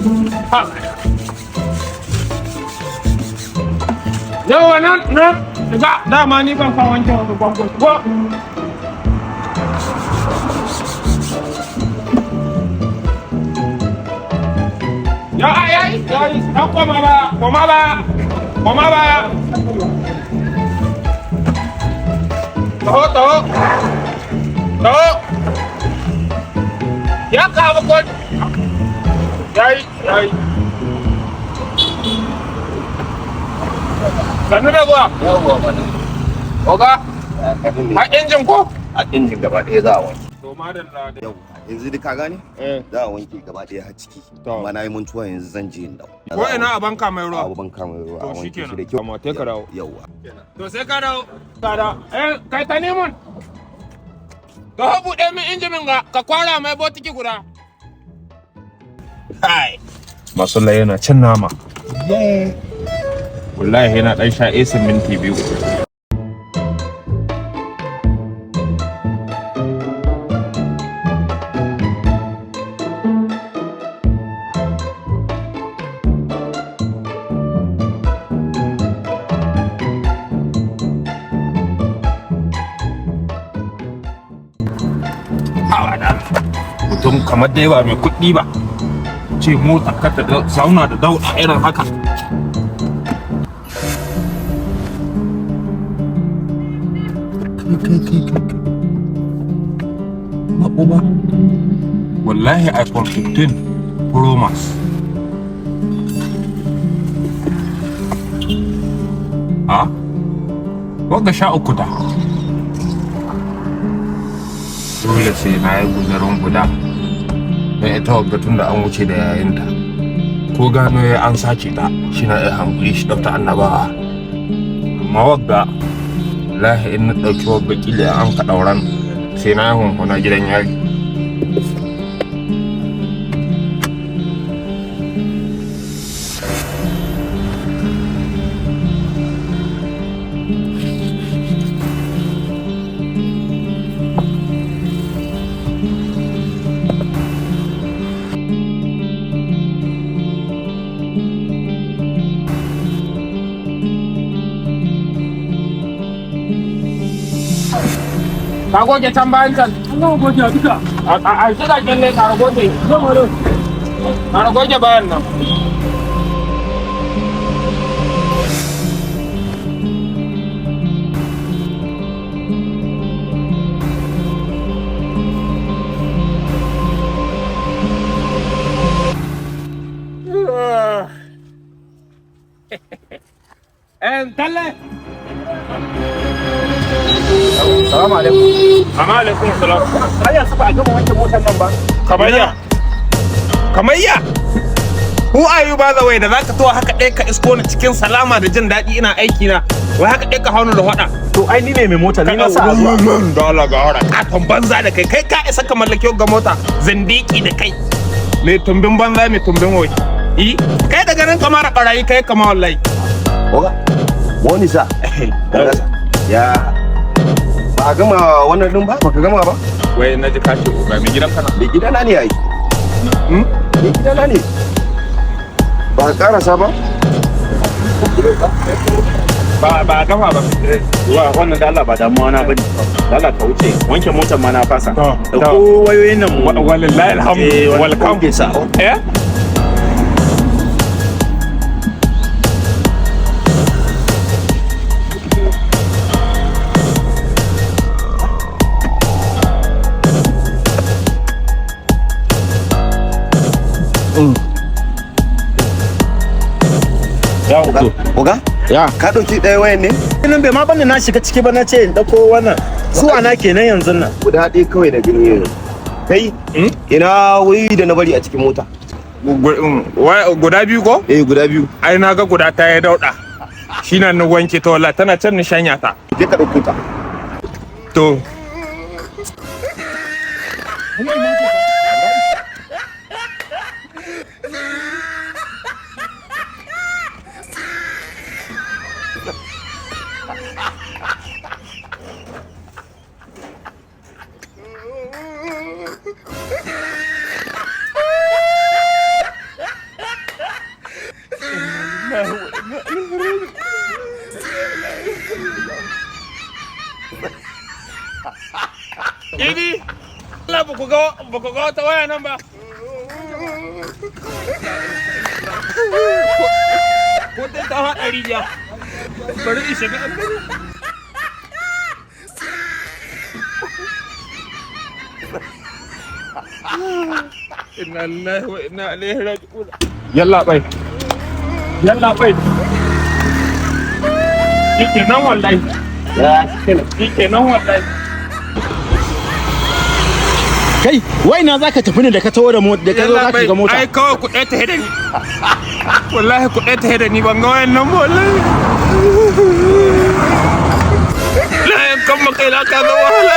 Ha. Yawa nan nan shiga dama ni ban san wanke wani gwangwan ko. Ya ai ai ai dan koma ba koma ba koma ba. Taho taho taho. Ya kawo ko. Yayi yayi. Sannu da zuwa. Yawwa mana. Oga, har injin ko? A injin gaba ɗaya za a wanke. To madalla da. Yawwa, yanzu duk ka gane? Eh. Za a wanke gaba ɗaya har ciki. To. Amma na yi mantuwa yanzu zan je in dawo. Ko ina a banka mai ruwa. A banka mai ruwa To a wanke shi shikenan. da kyau. Amma sai ka dawo. Yawwa. To sai ka dawo. Ka dawo. Eh, kai ta neman. Ka buɗe min injimin ga ka kwara mai botiki guda. Kai. Masulla yana cin nama. Wallahi yana ɗan sha esin minti 2. Hawa da mutum kamar dai ba mai kuɗi ba. Ce mota ka ta zauna da dauɗa irin haka. Kai kai kai kai kai. Maɓuba. Wallahi iPhone 15 Pro Max. Ha? Wagga 13 ta. Dole sai na yi guzarin guda. Don ita wagga tun da an wuce da yayinta. Ko gano ya an sace ta, shi na iya hankali shi ɗauta annabawa. Amma wagga, wallahi in na ɗauki wagga ƙila an ka ɗauran sai na yi hunhuna gidan yari. Ka goge can bayan can. An gama goge duka. A shiga kyalle ka goge. Ka goge bayan nan. Talle. Salamu alaikum. Amma alaikum salam. Har yanzu ba a gama wanke motar nan ba. Kamar ya. Kamar ya. Who are you by the way da zaka to haka ɗaya ka isko ni cikin salama da jin daɗi ina aiki na. Wai haka ɗaya ka haunu da faɗa. To ai ni ne mai mota, ni na sa a zuwa. Da Allah ga hora. Katon banza da kai kai ka isa ka mallaki ga mota zindiki da kai. Mai tumbin banza mai tumbin wai. I kai daga nan kamar barayi kai kama wallahi. Oga. Wani sa. Ya ba a gama wannan din ba? Baka gama ba? Wai na ji ka ce oga mai gidan kana. Mai gidana ne ai. Mai gidana ne. Ba ka karasa ba? Ba ba gama ba. Wa wannan da Allah ba damuwa na bane. Da Allah ka wuce. Wanke motar ma na fasa. To, to. Dauko wayoyin nan mu. Wallahi alhamdu. Eh, wannan Welcome. goge sa. Eh? Oga? Ya. Ka ɗauki ɗaya wayan ne? Nan bai ma bani na shiga ciki ba na ce in dauko wannan. Zuwa na kenan yanzu nan. Guda ɗaya kawai na gani yanzu. Kai? Ina wayoyi da na bari a cikin mota. Guda biyu ko? Eh guda biyu. Ai na ga guda ta ya dauɗa. Shi na na wanke ta wallahi tana can ni shanya ta. Je ka ɗauko ta. To. Idi, Allah ba ku ga wata waya nan ba. Ko dai ta haɗa rijiya. Bari in shiga an gani. Inna lillahi wa inna ilaihi raji'un. Yalla bai. Yalla bai. Shike nan wallahi. Shike nan wallahi. Kai, wai na zaka tafi ne da ka taho da mota, da ka zo zaka shiga mota? Ai kawai ku ɗaya ta da ni. Wallahi ku ɗaya ta da ni, ban ga wayan nan ba wallahi. La kan makai na ka zama wahala.